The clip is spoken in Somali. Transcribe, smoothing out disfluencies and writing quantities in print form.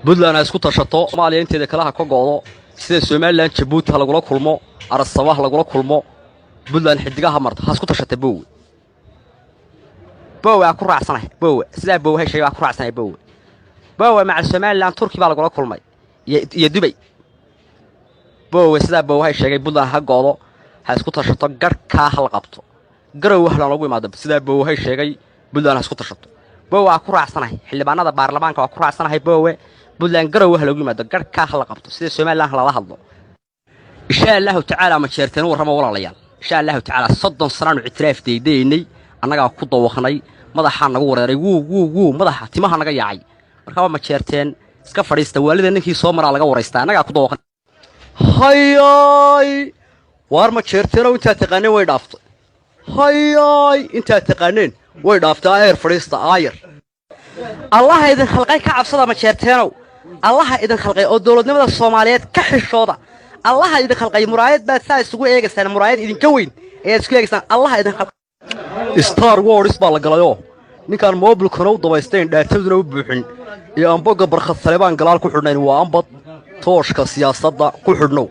Puntland ha isku tashato, Soomaaliya inteeda kale ha ka go'do. Sida Somaliland Jabuuti ha lagula kulmo, Arasaba ha lagula kulmo. Puntland xidigaha marto, ha isku tashata. Bowe, bowe aa ku raacsanahay. Bowe, sidaa bowe hay sheegay, waa ku raacsanahay. Bowe, bowe, macal Somaliland Turki baa lagula kulmay iyo Dubay. Bowe, sidaa bowe hay sheegay, Puntland ha go'do, ha isku tashato, garhkaa ha la qabto, Garow wahlan lagu imaado. Sidaa bowe hay sheegay, Puntland ha isku tashato. Bowe waa ku raacsanahay. Xildhibaanada baarlamaanka waa ku raacsanahay. Bowe, Puntland Garow ha lagu yimaado, garhkaa ha la qabto, sida Somaliland ha lala hadlo. Insha Allahu tacaala, ma jeerteen warrama walaalayaal. Insha Allahu tacaala, 30 sanaanu ictiraaf daydaynay, annagaa ku dawaqnay, madaxaa nagu wareeray, wuu wuu wuu, madaxa timaha naga yaacay. Markaa waa ma jeerteen, iska fadhiista. Waalida ninkii soo maraa laga waraystaa, annagaa ku dawaqnay. Hayaay, waar ma jeerteenow, intaad taqaaneen way dhaaftay. Hayaay, intaad taqaaneen way dhaaftay. Aayar fadhiista, aayar. Allaha idin khalqay ka cabsada, ma jeerteenow. Allaha idin khalqay oo dowladnimada Soomaaliyeed ka xishooda. Allaha idin khalqay, muraayad baad saa isugu eegaysaan, muraayad idinka weyn ayaad isku eegaysaan. Allaha idin khalqay. Star Wars baa la galayoo ninkaan moobilkuna u dabaystayn, dhaataduna u buuxin, iyo amboga Barkhad Salebaan galaal ku xidhnayn, waa ambad tooshka siyaasadda ku xidhnow.